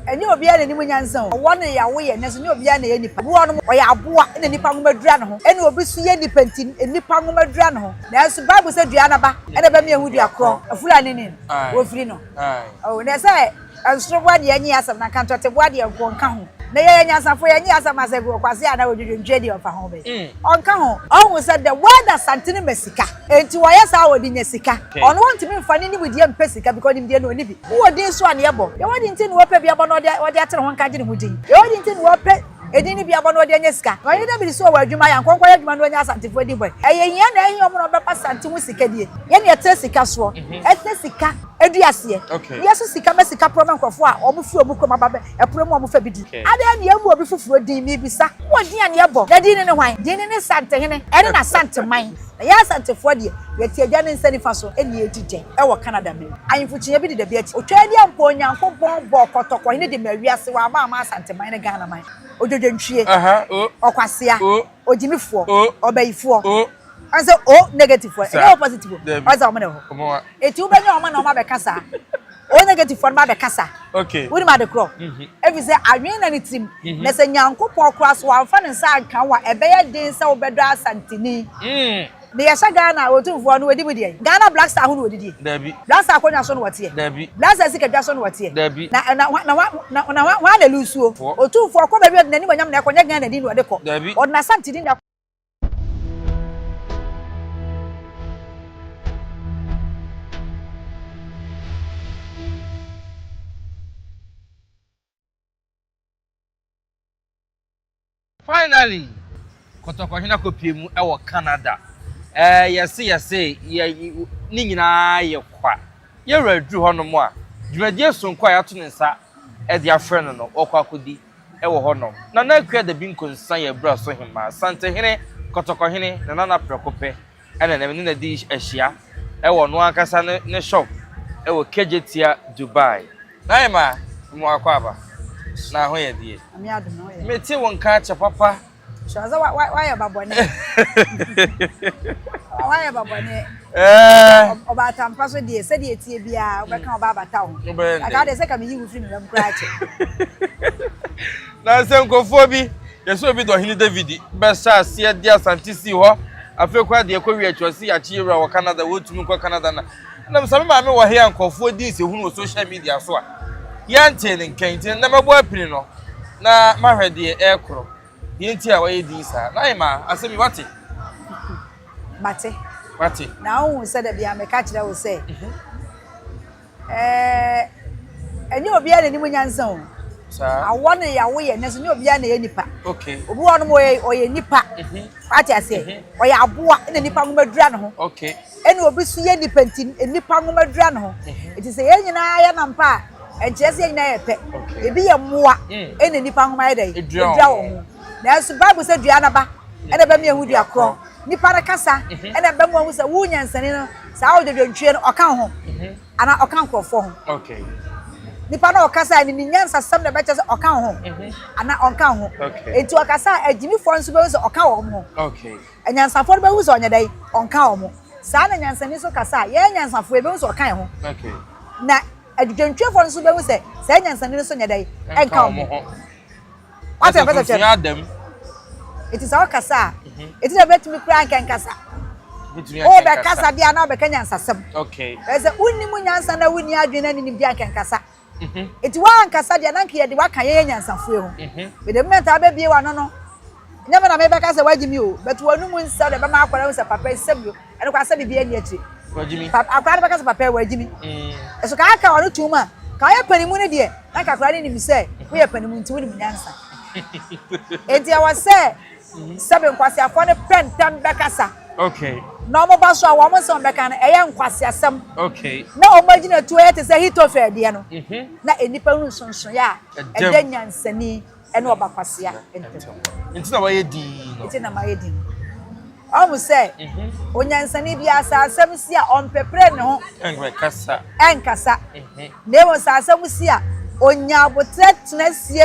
Ɛnyɛ obiara na nim nyansa o. Ɔwɔ no yɛ awoyɛ nanso nyɛ obiara na ɛyɛ nipa. Obi wɔ hɔnom ɔyɛ aboa na nnipa nwoma dura ne ho, ɛna obi nso yɛ nipa nti nnipa nwoma dura ne ho. Nanso Bible sɛ dua no aba na ɛbɛma yɛahu dua korɔ. Fulani ni no, wɔfiri no. Oh, na ɛsɛ nsoroboa deɛ ɛnye asɛm na nka ntɔteboa deɛ nko ɔnka ho. Na yɛyɛ nyansafo yɛnye asɛm asɛ bi wɔ kwase anaa odwodwontwie deɛ ɔmfa ho bɛn. Ɔnka ho. Ɔhu sɛ the word Asante no ma sika. Enti wɔyɛ saa a wɔde nya sika. Ɔno ɔntumi mfa ne nimdeɛ mpɛ sika because nimdeɛ no ɔnni bi. Wowɔ din so a na yɛbɔ. Yɛwɔ din nti na wɔpɛ bi abɔ na ɔde ate ne ho nka agye ne ho din. Yɛwɔ din nti na wɔpɛ edin no bi abɔ na ɔde anya sika. Na ɔhene David nso ɔwɔ adwuma yɛ anka ɔnkɔyɛ adwuma na ɔnya Asantefoɔ din bɔ. Ɛyɛ hia na ɛhia wɔn na wɔbɛpa Asante ho sika die. Yɛn na yɛtena sika soɔ, ɛtena sika dua aseɛ. Na yɛso sika ma sika porɔ ma nkurɔfoɔ a wɔfiri wɔn kurom aba bɛ ɛporɔ mu a wɔfa bi di. Adɛn na yɛmmu obi foforɔ din? Mebisa. Wowɔ din a na yɛbɔ. Na din no ne hwan? Din no ne Santehene ɛne n'Asanteman. Na yɛn Asantefoɔ deɛ, yɛte agya no nsa nifa so na yɛdi dɛ wɔ Canada man mu. Ahemfo kyiniiɛ bi deda bi akyi. Otwaadi ampa Onyankopɔn bɔɔ kɔtɔkɔhene de maa wiase, wamma amma Asanteman ne Ghana man. Odwodwontwie, ɔkwasea, ogyimifoɔ, ɔbayifoɔ. Ɔn sɛ O negative foɔ, ɛnyɛ O positive o, ɔn sɛ wɔn na ɛwɔ hɔ. Eti wobɛnya wɔn na wɔn abɛka saa. O negative foɔ no ba abɛkasa. Wonim ade korɔ? Ɛfiri sɛ adwene na ne tirim. Na sɛ Nyankopɔn koraa so wamfa ne nsa anka wo a, ɛbɛyɛ den sɛ wobɛdɔ Asanteni. Na yɛhyɛ Ghana a, Otumfoɔ no ɔdi mu deɛn? Ghana Black Star ho na ɔdidie? Black Star akonnwa so na ɔteɛ? Black Star sikadwa so na ɔteɛ? Na, na, na, na, na, na hwan na ɛlusuo? Otumfoɔ kɔ baabi a ɔde n'animuonyam na ɛkɔ, nyɛ Ghana din na ɔde kɔ. Ɔde n'Asanteni na ɛkɔ. Finally, Kɔtɔkɔhene akɔpie mu wɔ Canada. Ɛɛ yɛse yɛse yɛ ne nyinaa yɛ kwa. Yɛwura duru hɔnom a, dwumadie sononko a yɛato ne nsa de afrɛ no no, ɔkɔ akɔdi. wɔ hɔ nom. Nana Akua Dabi Nkonsa yɛ Abura so hemmaa, Asantehene, Kɔtɔkɔhene, ne Nana prɛko pɛ na na me ne no adi ahyia wɔ ɔno ankasa ne ne shop wɔ Kejetia, Dubai. Naima, Mmoa Akwaaba, na ho yɛ deɛ? Nyame adom, ho yɛ. Mete wo nka akyɛ papa. Sure sɛ wayɛ ba bɔne. Wayɛ ba bɔne. Ɔbaatampa so deɛ sɛdeɛ ɛteɛ biara wobɛka ɔba abata ho. Aka deɛ sɛ ka meyi wo firi me mam koraa kyɛ. Na sɛ nkurɔfoɔ bi yɛsɛ obi de ɔhene David bɛhyɛ aseɛ de Asante sii hɔ afei koraa deɛ ɛkɔ wie akyi ɔse yɛakye yɛwura wɔ Canada wɔntumi nkɔ Canada na nam sɛ me maame wɔ he a nkurɔfoɔ di nsɛhunu wɔ social media so a yɛntee ne nka nti na mɛbɔ apini no na mahwɛ deɛ ɛrekorɔ. Deɛ nti a wayɛ din saa. Na Emma, asɛm yi wate? Mate. Wate. Na wohu sɛ da bia meka kyerɛ wo sɛ, ɛɛ, ɛnyɛ obiara na anim nyansa o. Saa. Awɔ no yɛ awoyɛ nanso nyɛ obiara na ɛyɛ nipa. Okay. Obi wɔ hɔnom ɔyɛ ɔyɛ nipa. Wate aseɛ? Ɔyɛ aboa ɛna nipa nwoma dura ne ho. Okay. Ɛna obi nso yɛ nipa nti nnipa nwoma dura ne ho. Nti sɛ yɛn nyinaa yɛ nam pa a, ɛnkyerɛ sɛ yɛn nyinaa yɛ pɛ. Ebi yɛ mmoa ɛna nnipa nwoma yɛ dɛn? Edura wɔn ho. Nanso Bible sɛ dua no aba ɛna ɛbɛma yɛahu dua korɔ. Nipa no kasa ɛna ɛbɛma wɔahu sɛ wo nyansani no saa odwodwontwie no ɔka wo ho anaa ɔka nkurɔfoɔ ho. Nipa no ɔkasa a ne nyansasɛm na ɛbɛkyerɛ sɛ ɔka wo ho anaa ɔnka wo ho. Nti ɔkasa a agyimifoɔ nso bɛhu sɛ ɔka wɔn ho. Anyansafoɔ no bɛhu sɛ ɔnyɛ dɛn? Ɔnka wɔn ho. Saa na nyansani nso kasa a, yɛn anyansafoɔ yɛbɛhu sɛ ɔka yɛn ho. Na adwudwantwiafoɔ no nso bɛhu sɛ saa nyansani no nso nyɛ dɛn? Ɛnka wɔn ho. Wate deɛ mepɛ sɛ kyerɛ no? Enti sɛ ɔkasa a, eti na bɛtumi koraa nkɛnkasa. Wobɛkasa deɛ a na wobɛka nyansasɛm. Ɛsɛ sɛ wonnim nyansa na wonni adwene na ne nimdeɛ a nkɛnkasa. Enti woankasa deɛ na anka yɛde wo aka yɛn anyansafoɔ ho. Mede me mentaa bɛbie w'ano no, nyɛ me na mebɛka sɛ woagye me o, but w'anomu nsɛm na ɛbɛma akwadaa ahu sɛ papa yi sɛbi o, ɛno koraa sɛbi biara nni akyire. Papa, akwadaa no bɛka sɛ papa yi wagye me. Ɛso ka aka w'ano tom a, ka woyɛ panimu no deɛ, na anka akwadaa no nim sɛ woyɛ panimu nti wonim nyansa. Enti ɛwɔ sɛ Sɛbe nkwaseafoɔ no pɛ ntɛm bɛkasa. Okay. Na wɔn ba so a wɔn nsɛm bɛka no ɛyɛ nkwaseasɛm. Okay. Na wɔn agyinatuo yɛ te sɛ Ahitofel deɛ no. Mm-hmm. Na nnipa hunu nsonsonoeɛ a ɛda nyansani ne ɔbakwasea ntam. Nti na wɔayɛ din no. Nti na mayɛ din. Ɔhu sɛ mm-hmm. onyansani bi sɛ asɛm si a ɔmpepere ne ho. Ɛnkasa. Ɛnkasa. Mm-hmm. Na mmom sɛ asɛm si a onya aboterɛ tena sie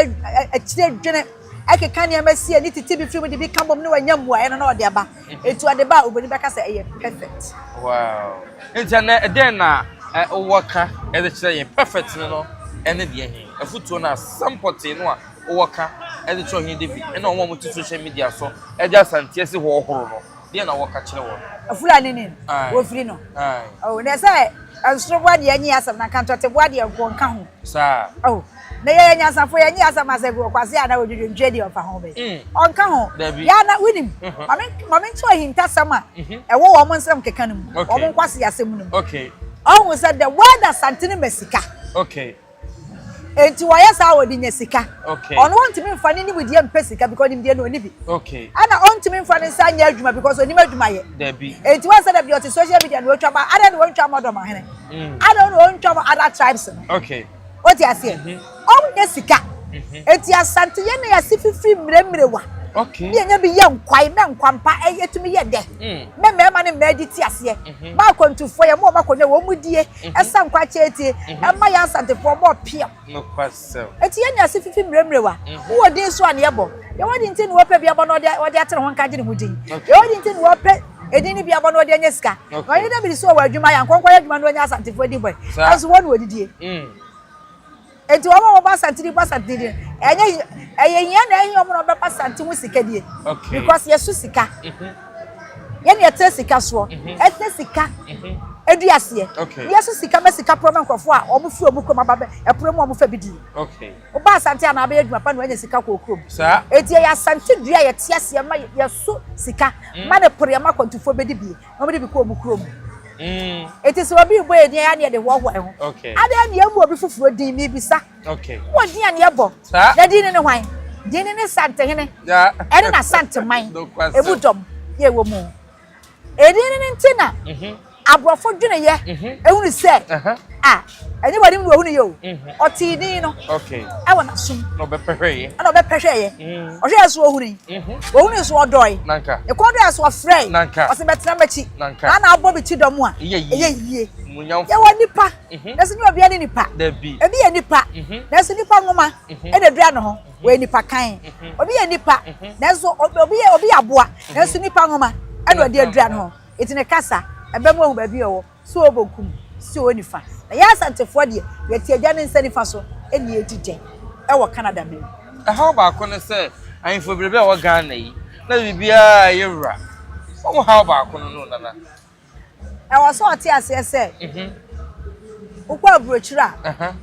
akyire dwene. ɛkeka nneɛma sie ne tete bi firi mu de bi ka bom ne wanya mmuaeɛ no na ɔde aba. Enti ɔde ba a obroni bɛka sɛ ɛyɛ perfect. Wow. Nti ɛnɛ ɛdɛn na wowɔ ka de kyerɛ yɛn perfect no no ɛne deɛ he? Afotuo no asɛm pɔtee no a wowɔ ka de kyerɛ Ɔhene David ne wɔn a wɔte social media so de Asante asi hɔ horo no, deɛn na wɔka kyerɛ wɔn? Fulani ni no, wɔfiri no. Oh, na sɛ nsoroboa deɛ ɛnyɛ asɛm na nka ntɔteboa deɛ nko nka ho. Saa. Oh, na yɛyɛ nyansafo yɛnyɛ asɛm asɛ bi ɔkwase a na wɔdwidwi ntwe deɛ ɔfa ho bɛyi. Ɔnka ho. Dabi. Yɛ na wonim. Mame mame nkyɛ ahintasɛm a ɛwɔ wɔn nsɛm keka no mu. Wɔn nkwase asɛm no mu. Okay. Ɔhu sɛ the word Asante no ma sika. Okay. Enti wɔyɛ saa a wɔde nya sika. Okay. Ɔno ɔntumi nfa ne nimdeɛ mpɛ sika because nimdeɛ no ɔni bi. Okay. Ɛna ɔntumi nfa ne nsa nyɛ adwuma because onim adwuma yɛ. Dabi. Enti wɔn sɛ dabi ɔte social media na ɔtwa ma adɛn na wɔntwa ma ɔdɔmahene. Adɛn na wɔntwa ma other tribes no. Okay. Wote aseɛ? Ɔnyɛ sika. Enti Asante yɛn na yɛase fifiri mmerɛmmerɛwa. Okay. Ne yɛnya bi yɛ nkwae mɛ nkwampa ɛtumi yɛ dɛ. Mɛ mmarima ne mmaa di te aseɛ. Mɛ akwantufoɔ yɛ mo wɔn akonnwa wɔn mu die. Ɛsa nkwa kyeetie. Ɛma yɛn Asantefoɔ bɔ piam. Nokwasɛm. Enti yɛn na yɛase fifi mmerɛmmerɛwa. Wowɔ din so a na yɛbɔ. Yɛwɔ din nti na wɔpɛ bi abɔ na wɔde ate ne ho nka gye ne ho din. Yɛwɔ din nti na wɔpɛ edin no bi abɔ na wɔde anya sika. Na ɔhene David so ɔwɔ adwuma yɛ ankɔnkɔ yɛ adwuma na wɔanya Asantefoɔ din bɔe. Nanso wɔn na wɔdidie. Enti wɔn a wɔbɔ Asante din bɔ Asante din ɛnyɛ ɛyɛ hia na ɛhia wɔn na wɔbɛbɔ Asante ho sika die. Because yɛso sika. Yɛn na yɛtena sika soɔ. Ɛtena sika edu aseɛ. Yɛso sika ma sika porɔ ma nkurɔfoɔ a wɔn firi wɔn kurom aba bɛ ɛporɔ mu a wɔn fa bi die. Woba Asante a na abɛyɛ adwuma pa na wɔanya sika kɔ kurom. Eti ɛyɛ Asante dua a yɛte aseɛ ma yɛso sika ma ne pore ma akwantufoɔ bɛdi bie. na wɔde bi kɔ wɔn kurom. Eti sɛ obi rebɔ yɛn din a, yɛde hoahoa yɛn ho. Adɛn na yɛmmɔ obi foforɔ din? Mebisa. Wowɔ din a na yɛbɔ. Na din no ne hwan? Din no ne Santehene ɛne n'Asanteman emu dɔm yɛ ɛwɔ mu. Edin no nti na aborɔfo dweneyɛ ehunu sɛ a ɛnyɛ wɔn anim na wɔhunu yɛ o. Ɔtee din no ɛwɔ n'asom. Na ɔbɛpɛ hwɛeɛ. Ɛna ɔbɛpɛ hwɛeɛ. Ɔhwɛɛ so ɔhunui. Ɔhunui so ɔdɔe. Ne kɔn dɔeɛ so ɔfrɛe. Ɔse bɛtena m'akyi. Na na abɔ me ti dɔm a, ɛyɛ yie. Yɛwɔ nnipa, nanso nyɛ obiara ne nipa. Ebi yɛ nipa, nanso nipa nwoma na edura ne ho. Ɔyɛ nipa kann. Obi yɛ nipa, nanso obi yɛ obi yɛ aboa, nanso nipa nwoma na ɔde adura ne ho. Enti ne kasa, ɛbɛma wahu baabi a ɔwɔ. So ɔwɔ bonkum, so ɔwɔ nifa. Na yɛn Asantefoɔ deɛ, yɛte agya no nsa nifa so na yɛdi dɛ wɔ Canada man mu. Ɛhaw baako ne sɛ, ahemfo bebrebe a ɛwɔ Ghana yi, na biribiara yɛ wura. Wɔn haw baako no no, Nana. Ɛwɔ sɛ ɔte aseɛ sɛ, wokɔ aburokyire a,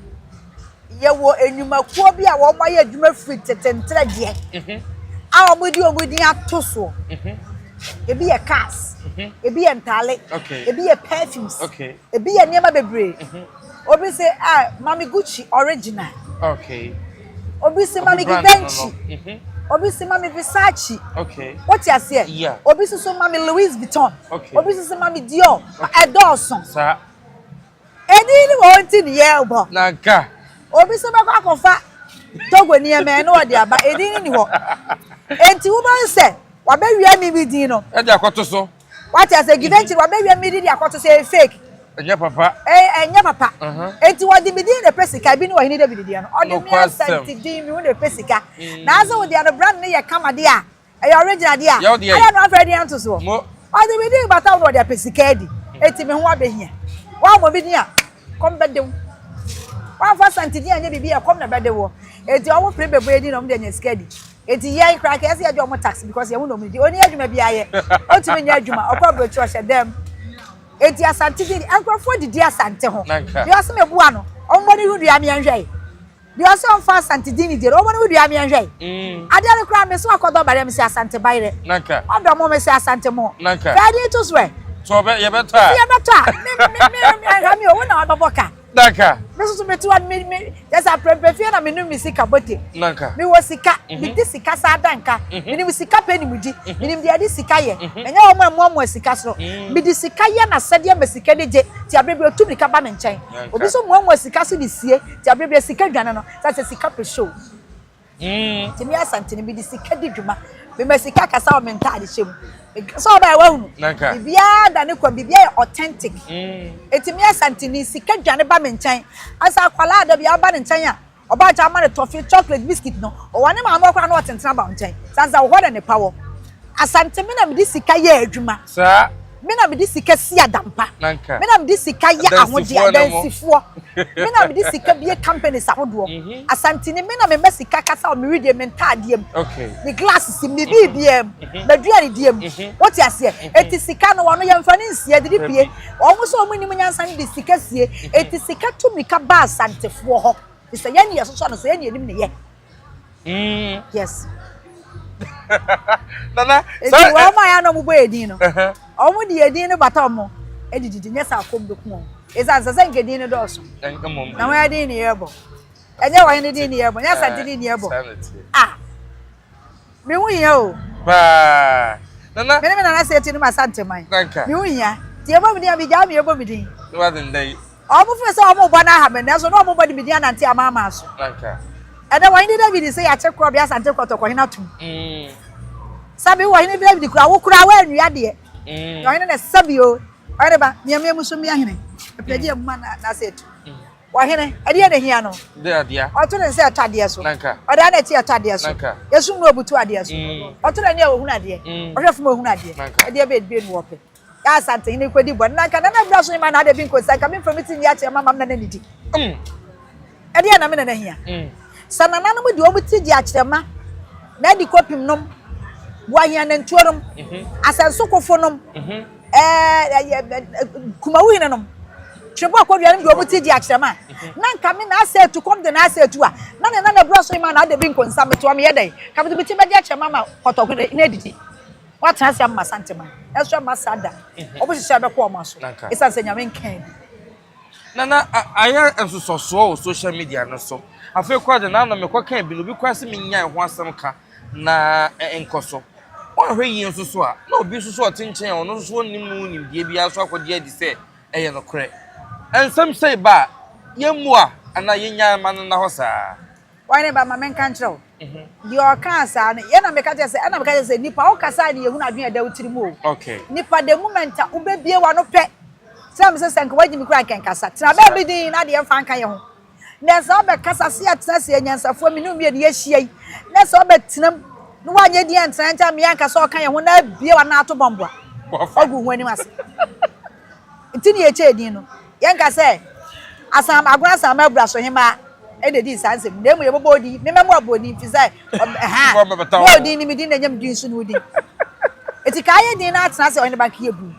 Yɛwɔ nnwumakuo bi a wɔayɛ adwuma firi tete nterɛdeɛ a wɔde wɔn din ato soɔ. Ebi yɛ cars, ebi yɛ ntaale, ebi yɛ perfumes, ebi yɛ nneɛma bebree. Obi se ah mame Gucci original. Obi se mame Givenchy. Obi se mame Versace. Wote aseɛ? Obi nso so mame Louis Vuitton. Obi nso so mame Dior. Ɛdɔɔso. Edin no wɔ hɔ nti ne yɛrebɔ. Na nka. Obi nso bɛkɔ akɔfa Togo nneɛma ɛna ɔde aba. Edin no ni hɔ. Enti wobɛhu sɛ wabɛwia me me din no. Ɛde akɔto so. Wate ase Givenchy wabɛwia me din de akɔto so ɛyɛ fake. Ɛnyɛ papa. Ɛnyɛ papa. Enti wɔde me din na ɛpɛ sika ebi ne Ɔhene David deɛ no. Ɔde me Asante din me ho na ɛpɛ sika. Nanso wo deɛ no brand no yɛ kama deɛ a. Ɛyɛ original deɛ a, ayɛ no afɛ deɛ nto soɔ. Ɔde me din bata wo na ɔde apɛ sika adi. Eti me ho abɛhia. Woammɔ me din a, kɔm bɛde wo. Woamfa Asante din anyɛ biribi a, ɛkɔm na ɛbɛde woɔ. Eti wɔn pere bɛbɔ yɛn din na wɔn de anya sika adi. Eti yɛn koraa nka ɛsɛ yɛgye wɔn tax because yɛn ho na wɔn di. Ɔnni adwuma biara yɛ. Ɔntumi nyɛ adwuma. Ɔkɔ aburokyire ɔhyɛ dɛm. Eti Asante din, nkurɔfoɔ didi Asante ho. Deɛ ɔse meboa no, ɔmmɔ ne ho dua meɛnhwɛ. Deɛ ɔsɛ ɔmfa Asante din ne die no, ɔmmɔ ne ho dua meɛ nhwɛ. Adeɛ no koraa mese wakɔdɔ bayerɛ mese Asante bayerɛ. Ɔdɔ mo mese Asante mo. Fɛ din to so ɛ. So ɔbɛ yɛbɛtɔ a. Nti yɛbɛtɔ a me me me me nhwɛ me o wo na wabɛbɔ ka. Me soso mete hɔ me me kyɛ sɛ aprɛmpɛ fie na menom me sika bote. Me wɔ sika medi sika saa da nka. Menim sika pɛ nim di. Menim deɛ yɛde sika yɛ. Menyɛ wɔn a ɛmoamoa sika so. Mede sika yɛ n'asɛdeɛ ma sika ani gye. Nti aberɛ bi ɔtu mirika ba me nkyɛn. Obi nso moamoa sika so de sie. Nti abere bia sika dwane no sɛ sɛ sika pɛ show. Nti me Asante no mede sika di dwuma. Mema sika kasa wɔ me ntaade hyɛ mu. Sɛ ɔbaa wahunu. Biribiara da ne kwan, biribiara yɛ authentic. Nti me Asante ni sika dwane ba me nkyɛn. Asa akwadaa da bia ɔba ne nkyɛn a, ɔba nkyɛn ama no toffee, chocolate, biscuit no, ɔwɔ ne maame hɔ koraa na ɔtentena ba wo nkyɛn. Sansa wɔ hɔ na ne pa wɔ. Asante me na mede sika yɛ adwuma. Saa. Me na mede sika si adampa. Me na mede sika yɛ ahodeɛ adansifoɔ. Me na mede sika bie companies ahodoɔ. Mhm. Asantini me na mema sika kasa wɔ me wedeɛ me ntaadeɛ mu. Me glasses mu me biribiara mu. Mhm. M'aduane die mu. Mhm. Wote aseɛ? Eti sika no wɔn yɛmfa ne nsie de de pie. Wɔn nso wɔn nim nyansa no de sika sie. Eti sika tu mirika ba Asantefoɔ hɔ. Sɛ yɛn ne yɛsosɔ no so yɛn ne yɛnim ne yɛ. Mm. Yes. Nana, sɛ eti wɔn a yɛn na wɔn bɔ yɛ din no, wɔn de yɛ din no bata wɔn edididi nyɛ sɛ akɔm bɛku wɔn. Esan sɛ sɛ nke din no dɔɔso. Na wɔn yɛ din ne yɛ bɔ. Ɛnyɛ wɔn ne din ne yɛ bɔ, nyɛ asante din ne yɛ bɔ. Ah, me ho hia o. Paa. Nana. Me ne me nana sɛ eti no ma asante man. Me ho hia. Ti yɛ bɔ mi din a mi gyaa mi yɛ bɔ mi din. Ne wa den dɛ. Wɔfrɛ sɛ wɔrebɔ no aha me, nanso na wɔbɔ de me din anante amanaman so. Ɛnnɛ, Ɔhene Dawid se yɛakye korɔbea Asante Kɔtɔkɔhene atom. Sɛbi wo Ɔhene Dawid koraa, wo koraa woannua deɛ. Na ɔhene na sɛbi o, ɔhene ba, miamia mu so mmea hene, apiragye amu ma n'ase atu. Ɔhene, ɛdeɛ na ehia no? Ɔto ne nsa ɛtɔ adeɛ so, ɔdan n'akyi ɛtɔ adeɛ so, esum no obutu adeɛ so, ɔto n'ani a ohunu adeɛ, ɔhwɛ fam a ohunu adeɛ, ɛdeɛ bɛn bio na wɔpɛ? Yɛ Asantehene kɔdi bɔne na anka Nana Abira so hema na ada bi nkosi anka memfa me ti nni akyerɛ mama me nana nidi. Mm. Ɛdeɛ na me nana hia. Mm. Sɛ nananom de wɔn ti gye akyerɛma na adi kɔpem nom, boahia nantuo nom, mm -hmm. asɛnsokofo nom, mm -hmm. ɛɛ, kumawu hene nom, twebɔ akɔdua nom de wɔn ti gye akyerɛma mhm. na nka me na asɛ etu kɔm de na asɛ etu a na ne nana abira so hema na ada bi nkonsa metoa meyɛ dɛn ka mede me ti bɛgye akyerɛma ma kɔtɔkɔ na adidi. Wɔatena ase ama Asanteman, nanso ɛmma saa da. Wɔn hyehyɛ bɛkɔ wɔn aso, esiane sɛ Nyame nkaa bi. Nana, ayɛ nsosɔsoɔ wɔ social media no so. Afei koraa de, naano mekɔkaa bi no, obi koraa se mennyae ho asɛm ka na ɛnkɔ so. Woanhwɛ yie nso so a, na obi nso so a ɔte nkyɛn a ɔno nso so ɔnnim mu nimdeɛ biara nso akɔgye adi sɛ ɛyɛ nokorɛ. Nsɛm sei ba a, yɛmmua anaa yɛnnyae mma no nna hɔ saa. Ɔhene ba, ma menka nkyerɛ wo. Deɛ ɔkaa saa no, yɛ na meka kyerɛ sɛ, ɛna meka kyerɛ sɛ, nipa wokasa a ne yɛhunu adwene a ɛda wo tiri mu o. Okay. Nipa the moment a wobɛbie w'ano pɛ, tena me sɛ sɛ nka woagye me kura nka nkasa. Tena baabi din na adeɛ mfa nka yɛ ho. Na sɛ wobɛkasa se yɛatena se anyansafoɔ me ne wo mmienu yɛahyia yi, na sɛ wobɛtena mu na woanyɛ din antena nkyɛn mmea nka sɛ ɔka yɛ ho na abie w'ano ato bɔmboa, wagu wo ho anim ase. Nti ne yɛkyɛɛ din no, yɛnka sɛ Asan Agona Asanman Abura so Hemaa na ɛdii saa nsɛm yi, na mmom yɛbɛbɔ odin, memmɛbɔ aburoni, ɛfiri sɛ ɛha, ne odin ne me din na ɛnyɛ me din nso ne wo din. Enti kaa yɛ din no atena ase ɔhene ba nka yɛbu.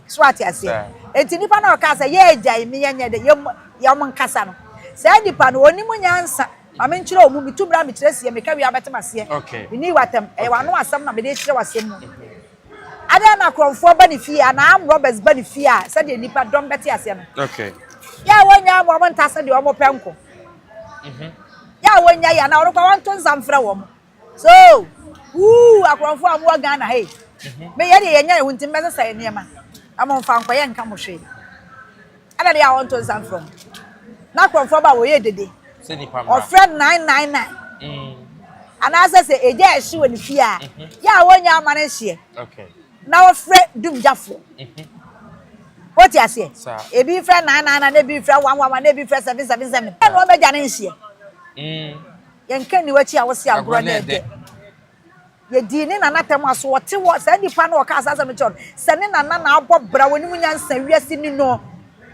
So ate aseɛ? Enti nipa no a ɔkaa sɛ yɛ agya yi me yɛnyɛ dɛ yɛ yɛ ɔmo nkasa no, saa nipa no ɔnim nyansa. Ma menkyerɛ wo mu, metu mmara mekyerɛ sie, meka wie a wobɛte m'aseɛ. Menni w'atɛm, ɛyɛ w'ano asɛm na mede rekyerɛ w'asɛm mu. Adɛn na korɔmfoɔ ba ne fie anaa armed robbers ba ne fie a sɛdeɛ nnipa dɔm bɛte aseɛ no? Okay. Yɛ a wɔnnya ma wɔn nta sɛdeɛ wɔn pɛ nko. Mhm. Yɛ a wɔnnya yɛ anaa wɔn wɔnto nsa mfrɛ wɔn. So, wuu akorɔmfoɔ a wɔwɔ Ghana ha yi. Mhm. Me yɛ deɛ yɛnya yɛn ho nti mbɛsesa yɛn nneɛma. Na mo mfa nkɔ yɛ nka mo hwee. Ɛna deɛ a wɔnto nsa mfrɛ wɔn. Na akorɔmfoɔ ba a wɔyɛ dede. Sɛ nipa mmra. Ɔfrɛ 999. Mm. Anaasɛ sɛ egya ɛhye wɔ ne fie a, mhm. yɛ a wɔnya ama no nhyeɛ. Okay. Na wɔfrɛ dumgyafoɔ. Mhm. Wote aseɛ? Ebi frɛ 999, ebi frɛ 111, ebi frɛ 777. Ɛna wɔbɛgya ne nhyeɛ. Mm. Yɛnka nni w'akyi a wose agorɔ na ɛdɛ. Yɛdii ne nana atɛm aso ɔte hɔ saa nipa no ɔkaa saa asɛm no kyerɛ no sɛ ne nana na abɔ bra wɔnim nyansa wiase ni no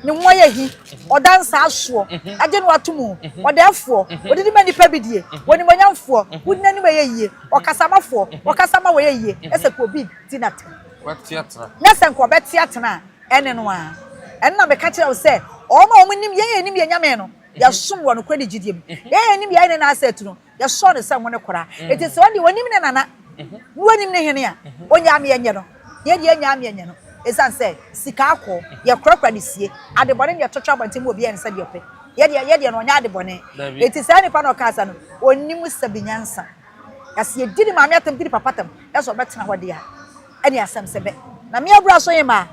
ne ho ayɛ hi ɔda nsa asoɔ agye no ato mu ɔdɛɛfoɔ ɔdidi ma nipa bi die wɔnimonyamfoɔ wodi n'anim ɛyɛ yie ɔkasamafoɔ ɔkasa ma wɔyɛ yie ɛsɛ ka obi di n'atɛm na sɛ nka ɔbɛte atena a ɛne no a ɛno na meka kyerɛ wo sɛ wɔn a wɔn nim yɛn yɛn nim yɛn nyame no yɛsom wɔ nokorɛ ne gyidie mu yɛn yɛn nim yɛn ne n'asɛ atu no Yɛsɔɔ no sɛ ngo ne kora. Enti sɛ ɔno deɛ ɔnim ne nana na ɔnim ne hene a, ɔnyaa me ɛnyɛ no. Yɛn deɛ yɛnnyaa me ɛnyɛ no. Ɛsiane sɛ sika akɔ, yɛkorakora no sie. Adebɔne na yɛto twa abɔnten ma obiara yɛ no sɛdeɛ ɔpɛ. Yɛn deɛ, yɛn deɛ no ɔnyɛ adebɔne. Enti saa nipa no a ɔkaa saa no, ɔnnim sɛbe nyansa. Na sɛ yɛdi ne maame atɛm, di ne papa atɛm, na sɛ ɔbɛtena hɔ deɛ a, ɛne asɛm sɛ bɛ. Na me Abura so hemaa,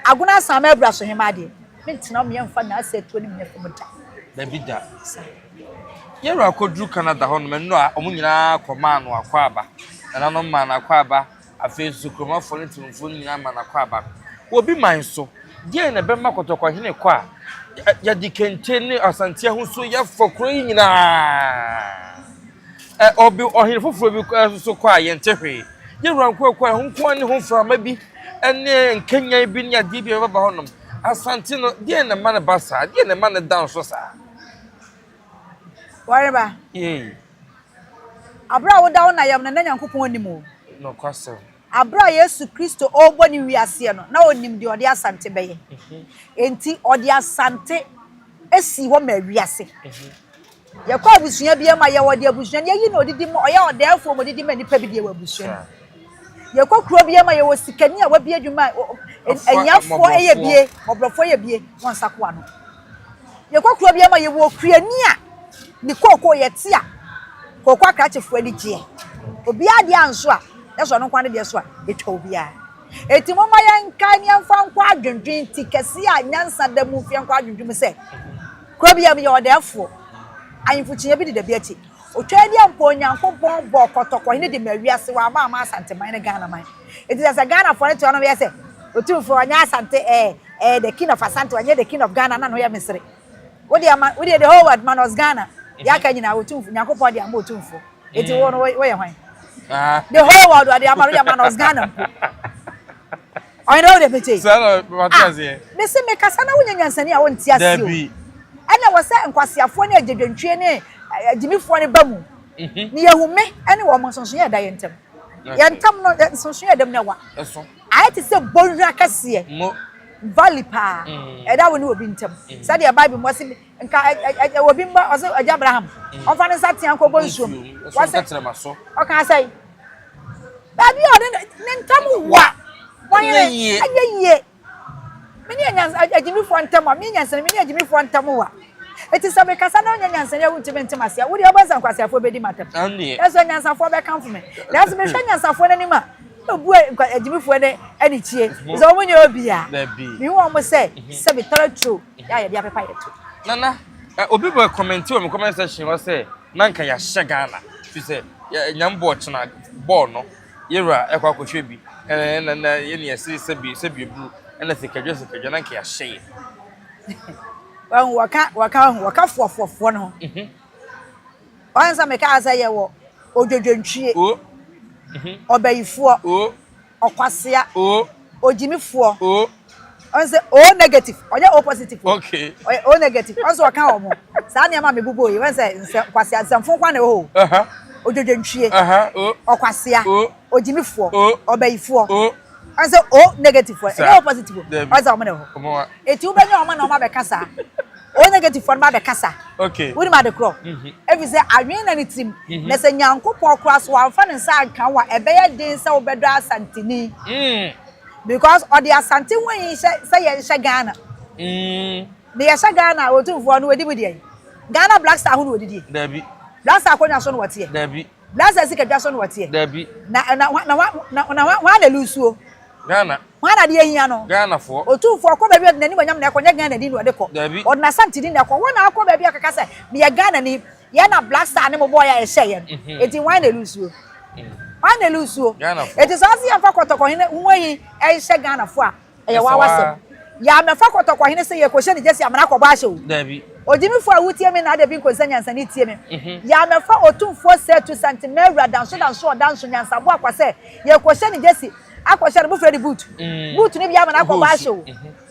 Agona Asaama Abura so hemaa deɛ, mentena hɔ meɛ mfa n'asɛtuo ne me nyɛ fam da. Dabi da. Saa. Yɛn wura kɔduru Canada hɔ nom, ɛno a wɔn nyinaa kɔmaa no akwaaba. Nananom maa no akwaaba, afei nso kuromafoɔ ne ntemmufoɔ no nyinaa maa no akwaaba. Wɔ obi man so, deɛn na ɛbɛma kɔtɔkɔhene kɔ a yɛde kente ne Asante ahosuo yɛfɔ kuro yi nyinaa? Ɛ, obi, ɔhene foforɔ bi nso kɔ a yɛnte hwee. Yɛn wura nko kɔ a, ɛho nko ara ne ho mframa bi. ne nkanyan bi ne adeɛ bi a ɛbɛba hɔnom. Asante no, deɛn na ɛma no ba saa? Deɛn na ɛma no da nso saa? Wɔreba. Yei. Abere a woda wo na yam no, na Nyankopɔn nim o. Nokwasɛm. Abere a Yesu Kristo ɔrebɔ ne wiaseɛ no, na ɔnim deɛ ɔde Asante bɛyɛ. Enti ɔde Asante sii hɔ maa wiase. Yɛkɔ abusua biara mu a, yɛwɔ deɛ abusua no yɛyi na ɔdidi ma, ɔyɛ ɔdɛɛfoɔ ma ɔdidi ma nnipa bi deɛ wɔ abusua no mu. Yɛkɔ kuro biara mu a, yɛwɔ sikani a wabue adwuma a ahiafoɔ yɛ bie, mmɔborɔfoɔ yɛ bie, wɔn nsa ko ano. Yɛkɔ kuro biara mu a, yɛwɔ okuani a ne kookoo yɛte a, kookoo akrakyefoɔ ani gyeɛ. Obiara deɛ anso a, na sɛ ɔno nko ara ne deɛ so a, ɛtwa obiara. Enti momma yɛnkae na yɛmfa nkɔ adwendwen ti kɛseɛ a nyansa da mu mfa yɛnkɔ adwendwen mu sɛ, Kuro biara mu yɛwɔ ɔdɛɛfoɔ. Ahemfo kyiniiɛ bi deda bi akyi. Otwaadiɛ mpo Onyankopɔn bɔɔ kɔtɔkɔhene de maa wiase, wamma amma Asanteman ne Ghanaman. Enti sɛ sɛ Ghanafoɔ no te hɔ na wɔyɛ sɛ Otumfoɔ ɔnyɛ Asante ɛɛ ɛɛ the king of Asante ɔnyɛ the king of Ghana na ne ho yɛ mesere. Wo deɛ ma wo deɛ the whole world minus Ghana deɛ aka nyinaa Otumfoɔ Nyankopɔn de ama Otumfoɔ. Eti wo no woyɛ hwan? Ah. The whole world ɔde ama no yɛ minus Ghana mpo. Ɔyɛ dɛ wo deɛ mete. Saa na mate Ah, aseɛ. mese mekasa na wonyɛ nyansani a wonte aseɛ o. Dabi. Ɛna wɔ sɛ nkwaseafoɔ ne agyadwantwie ne agyimifoɔ no ba mu. Ne yɛhu me ne wɔn nsonsonoeɛ a ɛda yɛn ntam. Yɛn ntam no, nsonsonoeɛ a ɛda mu no ɛwa. Ɛso. Ayɛ te sɛ bɔnhwa kɛseɛ. Mo. Valley paa. Ɛda wo ne obi ntam. Sɛdeɛ Bible mu ɔse nka obi mma ɔse agya Abraham ɔmfa ne nsa tea nkɔbɔ nsuo mu. Wɔse ɔka sɛn? Baabi a ɔne ne ntam wa. Wɔnyere ɛnyɛ yie. Me ne anyansa agyimifoɔ ntam a, me nyansani, me ne agyimifoɔ ntam wa. Eti sɛ mekasa na wonyɛ nyansani a wontumi nte m'ase a, wo deɛ wobɛhu sɛ nkwaseafoɔ bɛdi m'atɛm. Nanso anyansafoɔ bɛkamfo me. Nanso mehwɛ anyansafoɔ no anim a, na mebu agyimifoɔ no anikyie, efisɛ wɔnyɛ obiara. Mehu wɔn sɛ sɛbe tɔrɔturo a yɛde apepa yɛn to. Nana, obi bɛ kɔmɛnti wɔ me comment section hɔ sɛ na nka yɛahyɛ Ghana firi sɛ Nyame bɔɔ kyena bɔɔl no Yɛwura ɛkɔ akɔhwɛ bi ɛna na yɛne yɛse sɛbi sɛbi aduru ɛna sikadwa sikadwa na nka yɛahyɛ yɛ. Wɔn wɔka wɔka wɔka foɔfoɔfoɔ no ho. Mhm. Wɔn sɛ meka sɛ yɛwɔ odwodwontwie. O. Mhm. Ɔbayifoɔ. O. Ɔkwasea. O. Ogyimifoɔ. O. Ɔn sɛ O negative, ɔnyɛ O positive o. Okay. Ɔyɛ O negative. Ɔn sɛ ɔka wɔn ho. Saa nneɛma a mebobɔ yi, wɔn sɛ nsɛ kwasea nsɛmfo nko ara na ɛwɔ hɔ o. Uh-huh. Odwodwontwie. Uh-huh. O. Ɔkwasea. O. Ogyimifoɔ. O. Ɔbayifoɔ. O. Ɔn sɛ O negative foɔ, Saa. ɛnyɛ O positive o. Dabi. Ɔn sɛ wɔn na ɛwɔ hɔ. Wɔn a. Eti wobɛnya wɔn na wɔn abɛkasa. O negative foɔ no ba abɛkasa. Okay. Wonim ade korɔ? Mhm. Efisɛ adwene na ne tirim. Na sɛ Nyankopɔn koraa so wamfa ne nsa anka wo a, ɛbɛyɛ den sɛ wobɛdɔ Asanteni. Mm. Because ɔde Asante ho ayi hyɛ sɛ yɛnhyɛ Ghana. Mm. Na yɛhyɛ Ghana a, Otumfoɔ no ɔdi mu deɛn? Ghana Black Star ho na ɔdidie? Dabi. Black Star akonnwa so na ɔteɛ? Dabi. Black Star sikadwa so na ɔteɛ? Dabi. Na na na na na hwan na ɛlusuo? Ghana. Hwan na adeɛ hia no? Ghanafoɔ. Otumfoɔ kɔ baabi a ɔde n'animuonyam na ɛkɔ, nyɛ Ghana din na ɔde kɔ. Dabi. Ɔde n'Asante din na ɛkɔ. Wo na akɔ baabi a kɔka sɛ meyɛ Ghanani, yɛn na Black Star ne mo bɔɔyɛ a yɛhyɛeɛ no. Mhm. Enti hwan na ɛlusuo? Hwan na ɛlusuo? Ghanafoɔ. Enti sɛ ɔse yɛmfa Kɔtɔkɔhene ho ahi nhyɛ Ghanafoɔ a, ɛyɛ Ɛsɛ w'awasɛm. waa. Yɛammɛfa Kɔtɔkɔhene sɛ yɛrekɔhyɛ ne gyesi amena akɔbɔ ahyɛ o. Dabi. Ogyimifoɔ a wotie me na ada bi nkɔnsa nyansani tie me. Mhm. Yɛammɛfa Otumfoɔ Sir Tu Santemawura Danso Danso Ɔdanso Nyansaboa Kwa sɛ yɛrekɔhyɛ ne gyesi akɔhyɛ no mofrɛ no boot. Mm. Boot no bi ama no akɔbɔ Hoosu. ahyɛ o.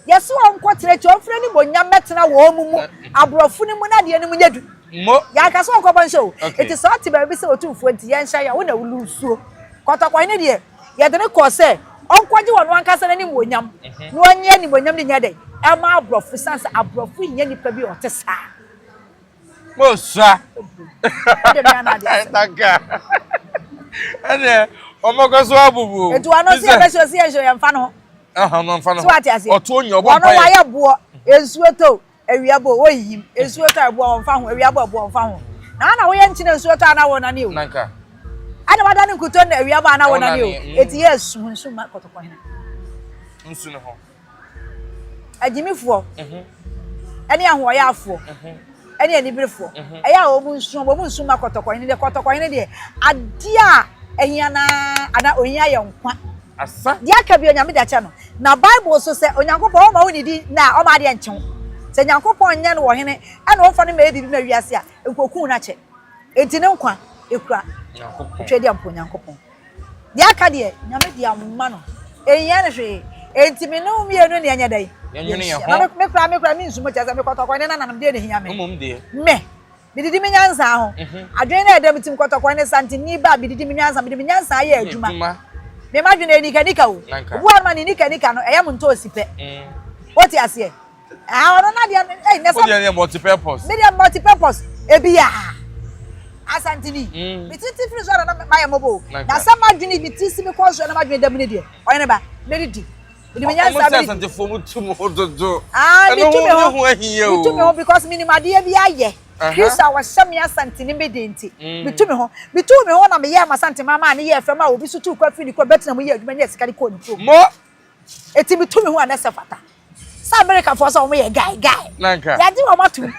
Yɛse ɔnkɔ tena akyi ɔmfiri animuonyam mmɛtena wɔn mu aborɔfo no mu na adeɛ no mu nyɛ du. Mo. Yɛanka sɛ ɔnkɔbɔ nhyɛ o. Okay. Enti sɛ ɔte baabi sɛ Otumfoɔ nti yɛnhyɛ yɛn wo na wolusuo. Kɔtɔkɔhene deɛ yɛde no kɔɔ sɛ ɔnkɔgye ɔno ankasa n'animuonyam na ɔnyɛ animuonyam no nyɛ dɛn ɛma aborɔfo sane sɛ aborɔfo hia nipa bi a ɔte saa. Mosua. Wode me ana ade asɛm. Tanka. Ɛnɛ ɔmɔkɔ so abubu. Enti wɔn nso yɛbɛhyɛ osi yɛnhyɛ yɛmfa no ho. Ɛhɔn no mfa no So wate aseɛ? Ɔto onyi ɔbɔ Wɔn mpaeɛ. wayɛ boɔ, nsuo tɔ awia bɔ wɔyiyim, nsuo tɔ ɛboɔ wɔmfa ho, awia bɔ ɛboɔ wɔmfa ho. Na ana woyɛ nkyene nsuo tɔ ana wɔnane o. Nanka. Ana wadane nkuto na awia bɔ ana wɔnane o. Wɔnane, mm. Eti yɛ esu nsu ma kɔtɔkɔhene. Nsu ne ho. Agyimifoɔ ɛne ahoɔyaafoɔ ɛne aniberefoɔ ɛyɛ a wɔn nsu wɔn nsu ma kɔtɔkɔhene deɛ kɔtɔkɔhene deɛ adeɛ a ɛhia naa ana ohia yɛ nkwa. Asa. Deɛ aka bi Onyame de akyɛ no. Na Bible so sɛ Onyankopɔn ɔma wo nidi na ɔma adeɛ nkye wo. Sɛ Nyankopɔn nyɛ no ɔhene ɛna ɔmfa no mmɛyɛ biribi ma wiase a, nkoku no akyɛ. Enti ne nkwa ekura Nyankopɔn. Otwadeɛ mpo Nyankopɔn. Deɛ aka deɛ Nyame de ama no. Ɛnhia no hwee. Enti me ne wo mmienu ne ɛnyɛ dɛn? Yɛnwene yɛn ho. Na me koraa me koraa mensu mo kyɛ sɛ mekɔtɔkɔ ne nananom deɛ na ɛhia me. Mmom deɛ. Me. Medidi me nyansa ho. Adwene no a ɛda me tirim kɔtɔkɔ ne santeni ba a medidi me nyansa mede me nyansa ayɛ adwuma. Me m'adwene ɛyɛ nikanika o. Obi wɔ hɔ nom a ne nikanika no ɛyɛ mo ntoosi pɛ. Wote aseɛ? Ah, ɔno na deɛ ɛy na sɛ. Wo deɛ yɛ multi purpose. Me deɛ multi purpose ebi ya. Asantini. Me ti ti firi so na na mayɛ mɔbɔ o. Na sɛ m'adwene me ti si me kɔn so na m'adwene da mu ne deɛ ɔyɛ ne ba mɛdidi. Mede me nyansa Ɔmo sɛ mɛdidi. Asantefoɔ mo tu mo ho dodo. Ah, me Ɛno tu ho me ho. ne ho ahia Me tu me o. ho because menim adeɛ bi ayɛ. Kristo a wɔhyɛ me Asantini me den nti, me tu me ho. Me tuu me ho na meyɛɛ m'Asanteman maa ne yɛɛ fɛ maa obi nso tuu kwan firi ne kurom bɛtena mu yɛɛ adwuma nyaa sika de kɔɔ ne kurom. Mo. Eti me tu me ho a na ɛsɛ fata. Sɛ America foɔ sɛ wɔn yɛ guy guy. Nanka. Yɛagye wɔn atum.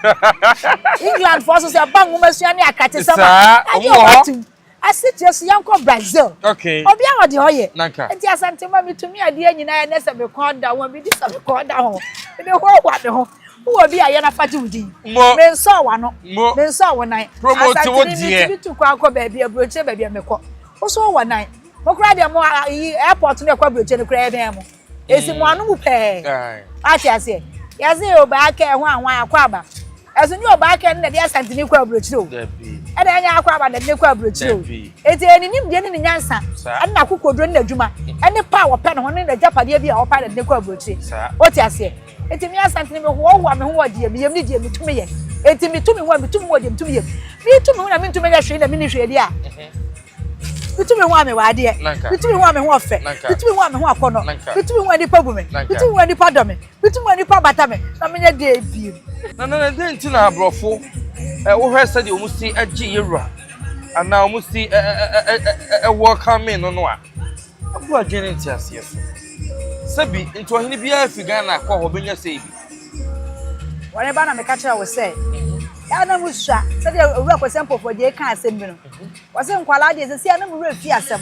England foɔ so sɛ ɛba nwomasua ne akratesɛm a, Saa, yɛagye wɔn wɔ wɔn hɔ. atum. Asekyerɛ so yɛnkɔ Brazil. Okay. Obiara wɔ deɛ ɔyɛ. Nanka. Enti Asante ma metumi adeɛ nyinaa ɛnɛ sɛ me kɔn da ho a, medi sɛ me kɔn da ho. Mede hoahoa me ho. Wowɔ bi a yɛ na fa gye wo din. Mo. Mensɔɔ w'ano. Mo. Mensɔɔ wo nan. Promote wo Asante ni deɛ. metumi tu kwan kɔ baabi, aburokyire baabi a mekɔ. Wo so wowɔ nan. Mo koraa deɛ mo ayi airport no ɛkɔ aburokyire no koraa ɛbɛn mo. Esi mo ano mu pɛɛ. Ate aseɛ. Yɛse obaa kɛ ho ahwan akɔ aba. Ɛso nyɛ obaa kɛ no na ɛde Asanteni kɔ aburokyire o. Ɛna ɛnyɛ akɔ aba na ɛde ne kɔ aburokyire o. Enti ɛyɛ ne nimdeɛ ne ne nyansa ɛne n'akokoduro ne n'adwuma ɛne pɛ a wɔpɛ ne ho ne n'agyapadeɛ bi a ɔpɛ na ɛde ne kɔ aburokyire. Wote aseɛ? Enti me Asanteni mehoahoa me ho wɔ deɛ meyam ne deɛ metumi yɛ. Enti metu me ho a metu me ho wɔ deɛ metumi yɛ mu. Metu me ho na mentumi nyɛ hwee na menni hwee deɛ a. Mitu me ho a mewɔ adeɛ. Mitu me ho a me ho ɔfɛ. Mitu me ho a me ho akɔnnɔ. Mitu me ho a nnipa bu me. Mitu me ho a nnipa dɔ me. Mitu me ho a nnipa bata me. Na menyɛ deɛ bio. Na na na dɛn nti na aborɔfo wohwɛ sɛdeɛ wɔn si gye yɛwura anaa wɔn si welcome no no a ɛbu adwene ne nteaseɛ so. Sɛbi nti ɔhene biara fi Ghana kɔ hɔ bɛnya sei bi. Wɔne ba na meka kyerɛ wo sɛ, yɛ a na musua sɛdeɛ Owura Kwasi Ampofo Adjei kaa asɛm bi no. Wɔse nkwadaa deɛ sɛsi a na mo werɛ fi asɛm.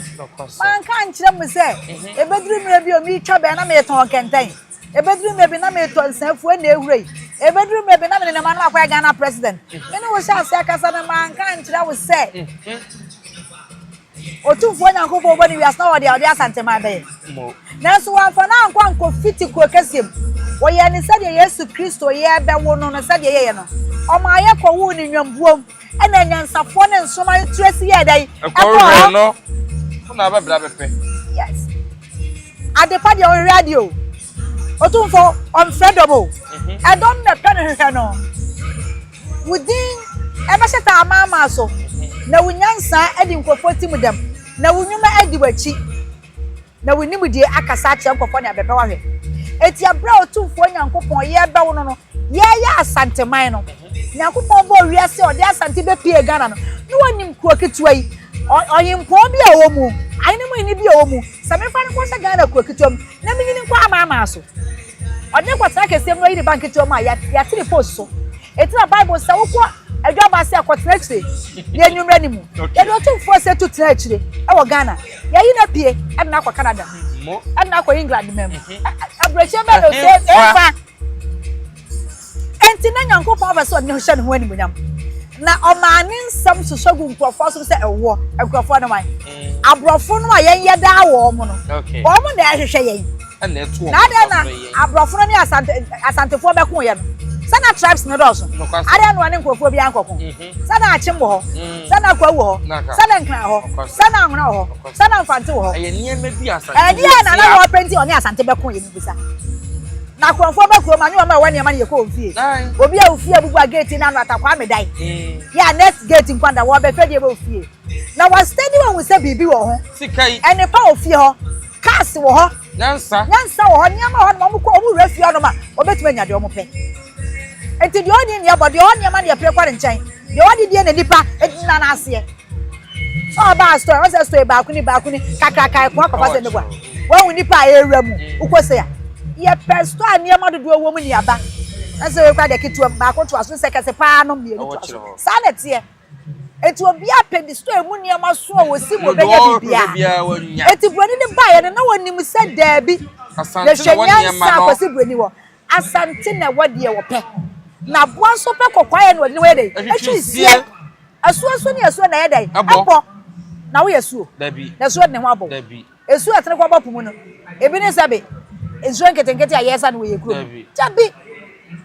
Manka ankyerɛ mo sɛ ɛbɛduru mmerɛ bi o meretwa bɛn na meretɔn kɛntɛn. Ɛbɛduru mmerɛ bi na meretɔ nsafuo na ɛhura yi. Ɛbɛduru mmerɛ bi na menenam ano akɔyɛ Ghana president. Me ne wo hyɛ aseɛ akasa no manka ankyerɛ wo sɛ Otumfoɔ Nyankopɔn bɔ ne wiase na ɔde ɔde Asanteman bɛyɛ. Nanso wɔamfa no ankɔ ankɔfiti kuro kɛseɛ mu. Wɔyɛɛ no sɛdeɛ Yesu Kristo yɛrebɛwo no no sɛdeɛ yɛyɛ no. Ɔmaa yɛkɔwoo no nnwambuom. Ɛna anyansafoɔ ne nsoromma no tiri ase yɛɛ dɛn? Ɛkɔɔ hɔ. No, wo na abɛbrɛ abɛpɛ. Yes. Adepa deɛ ɔhwehwɛ adeɛ o. Otumfoɔ ɔmfrɛ dɔm o. Mhm. Ɛdɔm na ɛpɛ no hwehwɛ no. Wo din ɛbɛhyɛ taa amaamaa so. Mhm. Na wo nyansa adi nkurɔfoɔ ti mu dɛm. Na wo nnwuma adi w'akyi. Na wo nimdeɛ akasa akyerɛ nkurɔfoɔ ne abɛpɛ wahwɛ. Enti ɛberɛ a Otumfoɔ Nyankopɔn yɛrebɛwo no no, yɛreyɛ Asanteman no, Nyankopɔn bɔɔ wiase a ɔde Asante bɛpuee Ghana no, na ɔnim kuro ketewa yi, ɔhempɔn bi a ɔwɔ mu, ahene mu hene bi a ɔwɔ mu, sɛ memfa no nkɔhyɛ Ghana kuro ketewa mu, na menyini nkɔ amanaman so. Ɔde no kɔtena kɛseɛ mu na ɔyi ne ba nketewa mu a, yɛate ne post so. Enti na Bible sɛ wokɔ adwaba ase a kɔtena akyire na enwummerɛ no mu. Yɛde Otumfoɔ sɛ tu tena akyire wɔ Ghana. Yɛayi no apue de no akɔ Canada mu, de no akɔ England man mu. Aburokyire bɛn na ose ɛmfa? Enti na Nyankopɔn pɛ sɛ ɔde ne ho hyɛ ne ho animuonyam. Na ɔmaa ne nsɛm sosɔ gu nkurɔfoɔ asom sɛ ɛwoɔ. Nkurɔfoɔ no wan? Aborɔfo no a yɛn yɛdaa wɔn no, wɔn na ɛhwehwɛ yɛn. ɛna Na adɛn na aborɔfo no ne Asante Asantefoɔ bɛkoeɛ no? Sɛ na tribes no dɔɔso. Adɛn na wɔne nkurɔfoɔ bi ankɔko? Mhm. Sɛ na Akyem wɔ hɔ, mm. sɛ na Kwawu wɔ hɔ, sɛ na Nkran wɔ hɔ, sɛ na Anwona wɔ hɔ, sɛ na Mfante wɔ hɔ. Ɛyɛ nneɛma bi Asante Ɛdeɛn na na wɔpɛ nti ɔne Asante bɛkoeɛ no bisa. Na akorɔmfoɔ ba kurom anyɛ wɔn a ɛwɔ nneɛma no yɛkɔ wɔn fie. Obi a ofie abubu a gate no ano atakwaa medae. Mm. Yɛ a next gate nkwanta wɔbɛfɛ deɛ bɛ ofie. Na wa steady wahu sɛ biribi wɔ ho. Sika yi. Nnepa wɔ fie hɔ. Cars wɔ hɔ. Nyansa. Nyansa wɔ hɔ. Nneɛma wɔ hɔ nom. Wɔn kɔ wɔn wura fie hɔ nom a, wɔbɛtumi anya deɛ wɔn pɛ. Nti deɛ ɔnni nneɛ bɔ, deɛ ɔwɔ nneɛma deɛ pere kɔ ne nkyɛn. Deɛ ɔde die na nipa gyina n'aseɛ. Sɛ ɔbaa store, wɔn sɛ store baako ni baako ni kakraka ɛko akɔfa sɛ meboa. Wɔn nipa a ɛwura mu, wokɔ sɛ ya. Yɛpɛ store a nneɛma dodoɔ wɔ mu ni aba. Ɛsɛ wei kora deɛ ketewa mu baako toa so, sɛ kɛse paa no mmienu toa so. Saa na ɛteɛ. Enti obiara pɛ ne store mu nneɛma so a wɔsi mu ɔbɛnya biribiara. Enti buroni no baeɛ no, na wɔnim sɛ daabi, yɛhwɛ nyansa a Kwasi Buroni wɔ. Asante na ɛwɔ deɛ wɔpɛ. Na aboa nso pɛ kɔkɔɔ ayɛ na ɔde ne ho yɛ dɛn? Ɛtwi nsie. Asuo nso ne asuo na ɛyɛ dɛn? Ɛbɔ. Na woyɛ asuo? Na asuo de ne ho abɔ wo. Nsuo a ɛtene kɔbɔ po mu no, ebi ne sɛbe nsuo nketenkete a yɛresa no wɔ yɛn kurom. Dabi!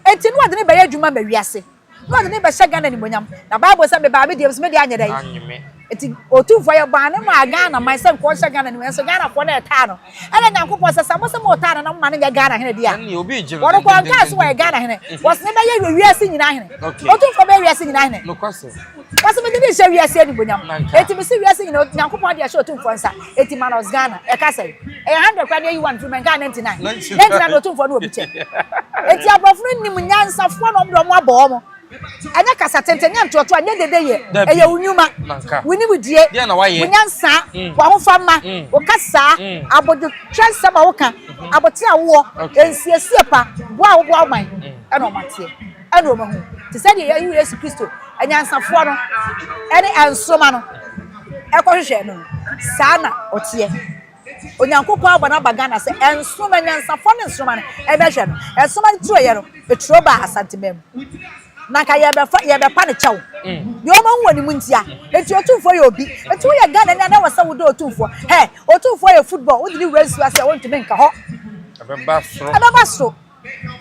Enti na wɔde no bɛyɛ adwuma ma wiase. Na wɔde no bɛhyɛ Ghana animuonyam. Na Bible sɛ mebaa me deɛ nso me deɛ anyɛ dɛn? Enti Otumfoɔ yɛ baa ne maa Ghana man sɛ nkɔɔ nhyɛ Ghana animuonyam nso Ghanafoɔ na ɛtaa no. Ɛna Nyankopɔn sɛ sɛ mo sɛ motaa no na moma no nyɛ Ghana hene deɛ a, wɔno koraa ɔnkaa sɛ wɔyɛ Ghana hene. Wɔse no bɛyɛ wiase nyinaa hene. Otumfoɔ bɛyɛ wiase nyinaa hene. Wɔse mede no rehyɛ wiase animuonyam. Enti mese wiase nyinaa Nyankopɔn de ahyɛ Otumfoɔ nsa. Enti minus Ghana, ɛka sɛn? Ɛyɛ 100 koraa na yɛyi one firi mu, ɛnkaa 99. 99 na Otumfoɔ no wɔ bi kyɛ. Enti aborɔfo no nim nyansafoɔ na wɔn de wɔn abɔ wɔn. Ɛnyɛ kasa tenten, ɛnyɛ ntoatoa, ɛnyɛ dede yɛ. Ɛyɛ wo nnwuma, wo nimdie, wo nyansa, w'ahofama, wo kasaa, abodwokyerɛ nsɛm a woka, aboterɛ a wowɔ, nsiesie pa, boa a woboa wo man, ɛna wɔn ateɛ. Ɛna wɔn ahu. Te sɛ deɛ yɛayi Yesu Kristo, anyansafoɔ no, ɛne nsoromma no, ɛkɔhwehwɛɛ no no, saa na ɔteɛ. Onyankopɔn abɔ no aba Ghana sɛ nsoromma, anyansafoɔ ne nsoromma no ɛbɛhwɛ no. Nsoromma no turoeɛ no, ɛturo baa Asanteman mu. Na nka yɛbɛfa, yɛbɛpa no kyɛw. Deɛ wɔn ahu wɔ ne mu ntia. Enti Otumfoɔ yɛ obi. Enti woyɛ Ghanani a na ɛwɔ sɛ wodɔ Otumfoɔ. Hɛ, Otumfoɔ yɛ football, wode no wura nsuo ase a wontumi nka hɔ. Ɛbɛba soro. Ɛbɛba soro.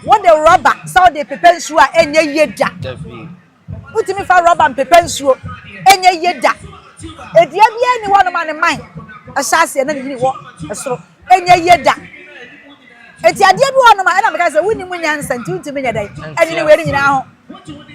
Wode rɔba sɛ wode repepa nsuo a ɛnyɛ yie da. Wotumi fa rɔba mpepa nsuo ɛnyɛ yie da. Edua biara nni hɔnom a ne mman hyɛ aseɛ na ne nhini wɔ soro ɛnyɛ yie da. Eti adeɛ bi wɔ hɔnom a ɛna meka sɛ wonni mu nyansa nti wontumi nyɛ dɛn ɛnwene wei no nyinaa ho.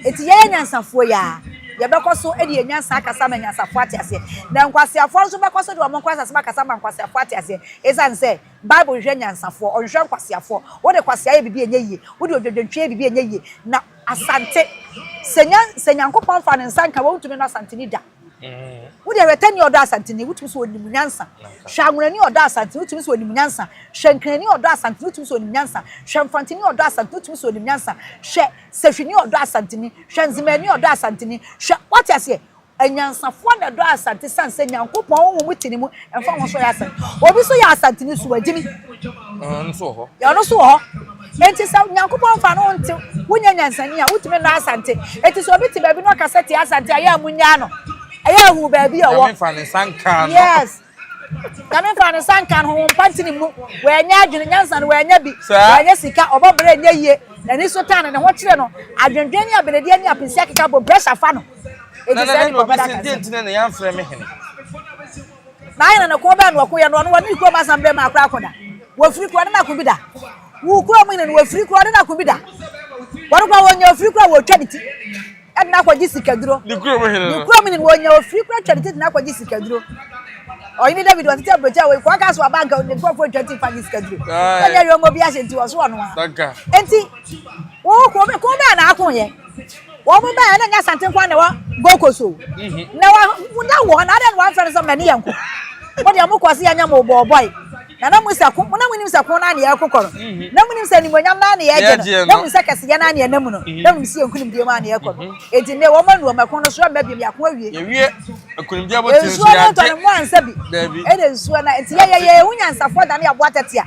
Eti yɛyɛ nyansafoɔ yi a yɛbɛkɔ so de yɛn nyansa akasa ama anyansafoɔ ate aseɛ. Na nkwaseafoɔ nso bɛkɔ so de wɔn nkwaseasɛm akasa ama nkwaseafoɔ ate aseɛ. Esiane sɛ Bible hwehwɛ nyansafoɔ, ɔnhwehwɛ nkwaseafoɔ. Wode kwasea yɛ biribi a ɛnyɛ yie, wode odwadwantwi yɛ biribi a ɛnyɛ yie. Na Asante, sɛ nya, sɛ Nyankopɔn mfa ne nsa nka wo a, wontumi nnɔ Asanteni da. Wo deɛ hwɛ Tani a ɔdɔ Asanteni, wotumi sɛ ɔnim nyansa. Hwɛ Anwonani a ɔdɔ Asanteni, wotumi sɛ ɔnim nyansa. Hwɛ Nkranni a ɔdɔ Asanteni, wotumi sɛ ɔnim nyansa. Hwɛ Mfanteni a ɔdɔ Asanteni, wotumi sɛ ɔnim nyansa. Hwɛ Sahwini a ɔdɔ Asanteni, hwɛ Nzemani a ɔdɔ Asanteni, hwɛ, woate aseɛ? Anyansafoɔ na ɛdɔ Asante sane sɛ Nyankopɔn honhom te ne mu ɛmfa ho sɛ ɔyɛ Asante. Obi nso yɛ Asanteni so wagyimi. Ɔno nso wɔ hɔ. Ɔno nso wɔ hɔ. Enti sɛ Nyankopɔn mfa no nte wonyɛ nyansani a wotumi nnɔ Asante. Enti sɛ obi te baabi na ɔkasa tia Asante a ɛyɛ a munnyaa no. Ɛyɛ a hu baabi a ɔwɔ. Nyame mfa ne nsa nkaa no. Yes. Nyame mfa ne nsa nka no, honhom pa nte ne mu. Wannya adwene, nyansa no wannya bi. Wannya sika, ɔbɔ bra ɛnyɛ yie. N'ani so tan no, ne ho kyere no. Adwendwen ne aberedeɛ ne apinsi akeka abom, pressure fa no. Enti saa nipa ɔbɛda aka nsɛm. Nti na yɛamfrɛ me hene. Na ahene no ko bɛn na ɔko yɛ no, ɔno wɔne ne kurom asan berɛ mu akora ako da. Wɔfiri kuro ɔne no ako bi da. Wo kurom hene no wɔfiri kuro ɔne no ako bi da. Wɔn koraa wɔnya ofiri koraa wɔtwa ne ti. Ɛde no akɔgye sikaduro. Ne kurom hene no. Ne kurom hene no wɔnya ofiri koraa twa ne ti de no akɔgye sikaduro. Ɔhene David ɔtete aburokyi a wɔkɔ aka so aba nka ne nkurɔfoɔ ntwa ti mfa gye sikaduro. Wɔnyɛ yɔn obi ahyɛ nti wɔso ɔno a. Enti wo ko ko bɛn na ako yɛ. Wɔn bɛn na nyɛ Asante nko na ɛwɔ Gold Coast o. Mhm. Na wa na wɔ na adɛn na wɔamfrɛ no sɛ mɛne yɛn ko. Mo deɛ mo kɔ se yɛnyɛ mo bɔɔbɔe. Na na mo sɛ ko na mo nim sɛ ko na ne yɛkokɔ no. Mhm. Na mo nim sɛ animuonyam na ne yɛgye no. Na mo nim sɛ kɛseyɛ na ne yɛnam no. Mhm. Na mo nim sɛ yɛn nkunimdie mu a ne yɛkɔ no. Enti nnɛ wɔn anu wɔn ɛko no so ɛmma biom yɛako awie. Yɛwie nkunimdie abotire nso yɛagye. Nsuo no ntɔ no mo ansa bi. Dabi. Ɛna nsuo na nti yɛ yɛ yɛ ho nyansafoɔ da ne yɛaboa tɛtea.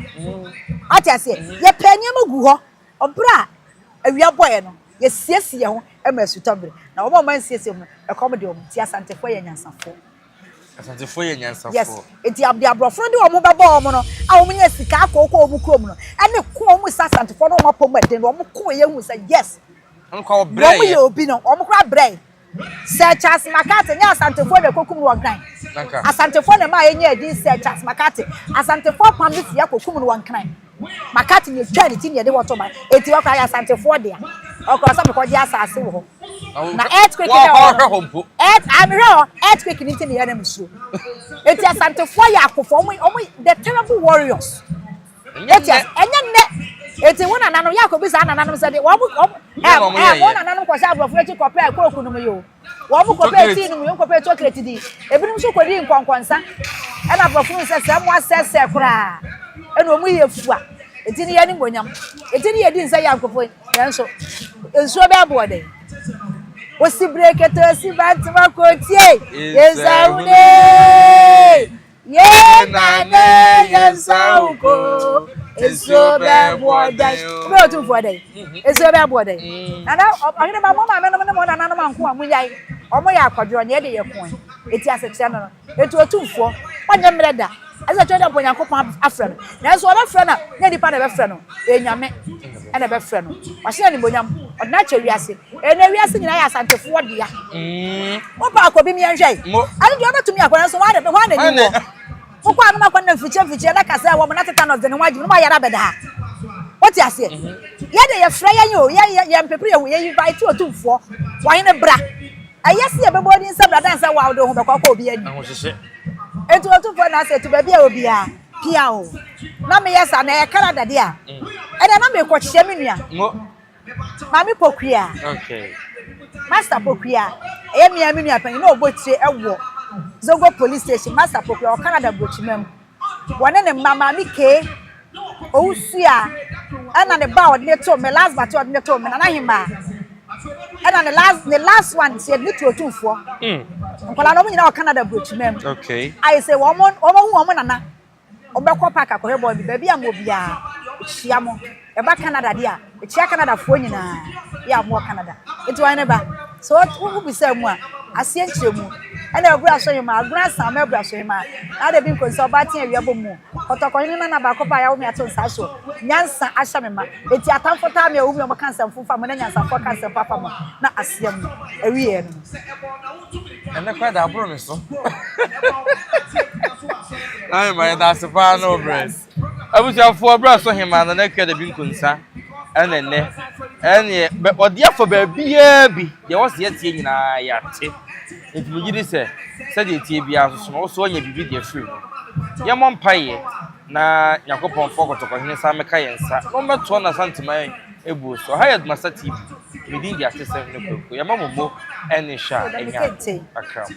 Ate aseɛ. Yɛpɛ nneɛma gu hɔ. Ɔberɛ a awia bɔeɛ no, yɛsiesie yɛn ho ma asutɔ berɛ. Na wɔn a wɔansiesie wɔn no, ɛkɔm de wɔn. Nti Asantefoɔ yɛ anyansafoɔ. Asantefoɔ yɛ anyansafoɔ. Yes. Nti deɛ aborɔfo no de wɔn bɛbɔ wɔn no, a wɔn nya sika akɔkɔ wɔn kurom no, ɛne ko a wɔn sɛ Asantefoɔ no wɔn apɔ mu ɛden no, wɔn ko yɛ hu sɛ yes. Wɔn kɔ wɔn yɛ obi no, wɔn koraa brɛ. Sir Charles McCarthy nyɛ Asantefoɔ na ɛkɔkum no wɔ Nkran. Asantefoɔ na ɛmaa yɛnyaa din Sir Charles McCarthy. Asantefoɔ apam no fie akɔkum no wɔ Nkran. McCarthy na ɛtwaa ne ti na yɛde hɔ to ma. Enti hɔ koraa yɛ Asantefoɔ dea. Ɔkɔɔ sɛ mekɔgye asase wɔ hɔ. Na earthquake na ɛwɔ hɔ no. Earth, ah, mehwɛ hɔ. Earthquake no nti na yɛn na mesuro. Enti Asantefoɔ yɛ akofoɔ. Wɔn, wɔn, the terrible warriors. Eti ase, ɛnyɛ nnɛ. Eti wo nananom, yɛ akɔbisa nananom sɛ de, wɔn, wɔn, ɛ, ɛ, wɔn nananom kɔhyɛ aborɔfo akyi kɔpɛɛ kooku nom yi o. Wɔn kɔpɛɛ tii nom yi, wɔn kɔpɛɛ chocolate di. Ebinom nso kɔdii nkɔnkɔnsa. Ɛna aborɔfo no sɛ sɛ mo asɛsɛ koraa. Ɛna wɔn yɛ fua. Eti ne yɛ ne monyam. Eti ne yɛ di nsɛ yɛ ankofo yi. Nanso, nsuo bɛɛ boɔ dɛn. Osi brekete osi bantama kotie. Yɛnsa hune. Yɛn na ne yɛn nsa nko nsuo bɛboɔ dɛn. Wobɛyɛ otumfoɔ dɛn? Nsuo bɛboɔ dɛn? Nana ɔhene ba mo maame nom ne mo nananom anko a monyae. Wɔn yɛ akɔdworɔ na yɛde yɛ koe. Eti asekyerɛ no no. Eti otumfoɔ ɔnyɛ mmerɛ da. Ɛsɛ sɛ Twɛdeɛ mpo Nyankopɔn afrɛ no. Nanso ɔbɛfrɛ no a, nyɛ nipa na ɛbɛfrɛ no, ɛyɛ Nyame na ɛbɛfrɛ no. Wahyɛ no animuonyam, ɔde no akyɛ wiase. Ɛnnɛ wiase nyinaa yɛ Asantefoɔ dea. Wopɛ akɔ bi meɛnhwɛ yi. Ɛno deɛ wobɛtumi akɔ nanso hwan na hwan na nim wɔ? Wokɔ a na moakɔ na mfikyire mfikyire na kasa ɛwɔ mo na tetanus de ne ho agye mu na moayare abɛda ha. Wote aseɛ? Yɛ deɛ yɛfrɛ yɛn o, yɛ yɛ yɛmpepere yɛn ho, yɛ invite Otumfoɔ, Ɔhene bra. Ɛyɛ sɛ yɛbɛbɔ wo din sɛ bra dan sɛ wo a wode wo ho bɛkɔ akɔ obi anim. Enti Otumfoɔ na asɛ tu baabi a obiara pia o. Na meyɛ saa na ɛyɛ Canada deɛ a, ɛnna na mekɔkyia me nua. Maame Pokuya, Master Pokuya, ɛyɛ me ara me nua panyin na ɔbɔ tire wɔ Zongo Police Station, Master Pokuya, wɔ Canada Burokyima mu. Wɔne ne mma, Maame Kay, Owusua, ɛna ne ba a ɔde ne too me, last but ɔde ne too me, Nana Hemaa, ɛna ne last ne last one nso yɛde ne to Otumfoɔ. Nkwadaa no wɔn nyinaa wɔ Canada Burokyima mu. Ayɛ sɛ wɔn wɔn ahu wɔn nana. Wobɛkɔ park akɔhwɛ bɔɔl bi, baabi a mowɔ biara, ɛkyia mo. Ɛba Canada deɛ a, ɛkyia Canadafoɔ nyinaa, yɛ a mowɔ Canada. Nti wɔn ba, sɛ wobisa mu a, aseɛ nkyerɛmu. Ɛna Abura so hemaa, Agona Asaama Abura so hemaa, na ada bi nkonsa, ɔbaa tea awia bɔ mu. Kɔtɔkɔhene nana baako pɛ a yawo me ato nsa so, nyansa ahyɛ me ma. Enti atamfo taa me a wɔwu me a wɔka nsɛmfo fa mo na nyansafoɔ ka nsɛmpa fa mo, na aseɛ mu. Awieɛ no. Ɛnɛ koraa de aboro me so. Na mema yɛda ase paa na ɔbrɛ. Abusuafoɔ berɛ a so hemaa Nana Akua Dabi Nkonsa ɛna ɛnɛ ɛneɛ ɔde afa baabiara bi deɛ wɔsi yɛteɛ nyinaa yɛate. Nti megye di sɛ sɛdeɛ ɛteɛ biara nso so no wo so anya biribi de afiri mu. Yɛmmɔ mpaeɛ na Nyankopɔn mfa Ɔkɔtɔkɔhene nsa mmɛka yɛn nsa na ɔmmɛtoa n'Asanteman abuo so. Ɔha yɛ Adumasa TV. Me din de Atesɛm ne Kwaku. Yɛma mo mo ne hwɛ a ɛnya akra mo.